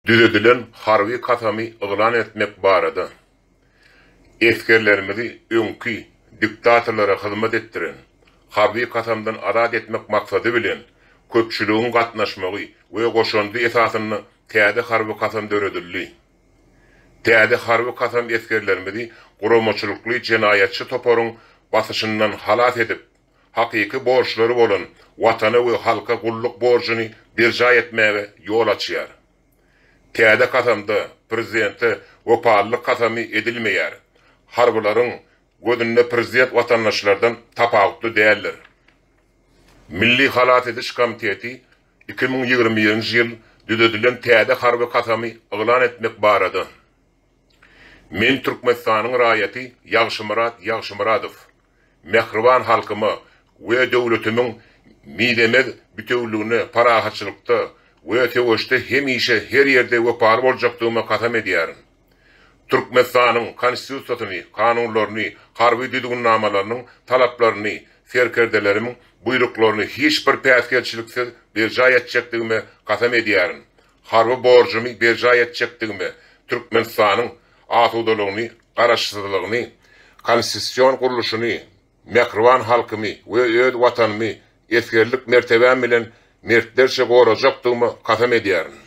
Düzedilen harby kasamy yglan etmek barada esgerlerimizi öňki diktatorlara hyzmat etdiren harby kasamdan azat etmek maksady bilen köpçüligiň gatnaşmagy we goşandy esasynda täze harby kasam döredildi. Täze harby kasam esgerlerimizi guramaçylykly jenaýatçy toparyň basyşyndan halas edip, hakyky borçlary bolan Watana we halka gulluk borjuny berjaý etmäge ýol açýar. Täze kasamda prezidente wepalylyk kasamy edilmeýär. Harbylaryň gözünde prezident watandaşlardan tapawutly däldir. Milli halas ediş komiteti 2021-nji ýyl düzedilen täze harby kasamy yglan etmek barada Men Türkmenistanyň raýaty Ýagşymyrat Ýagşymyradow. Mähriban halkyma we döwletimiň mizemez bitewüligine parahatçylykda we söweşde hemişe her ýerde wepaly boljakdygyma kasam edýärin. Türkmenistanyň Konstitusiýasyny, kanunlaryny, harby düzgünnamalarynyň talaplaryny, serkerdelerimiň buýruklaryny hiç bir päsgelçiliksiz berjaý etjekdigime kasam edýärin. Harby borjumy berjaý etjekdigime, Türkmenistanyň asudalygyny, garaşsyzlygyny, konstitusion gurluşyny, mähriban halkymy we öz Watanymy esgerlik mertebäm bilen mertlerçe gorajakdygyma kasam edýärin.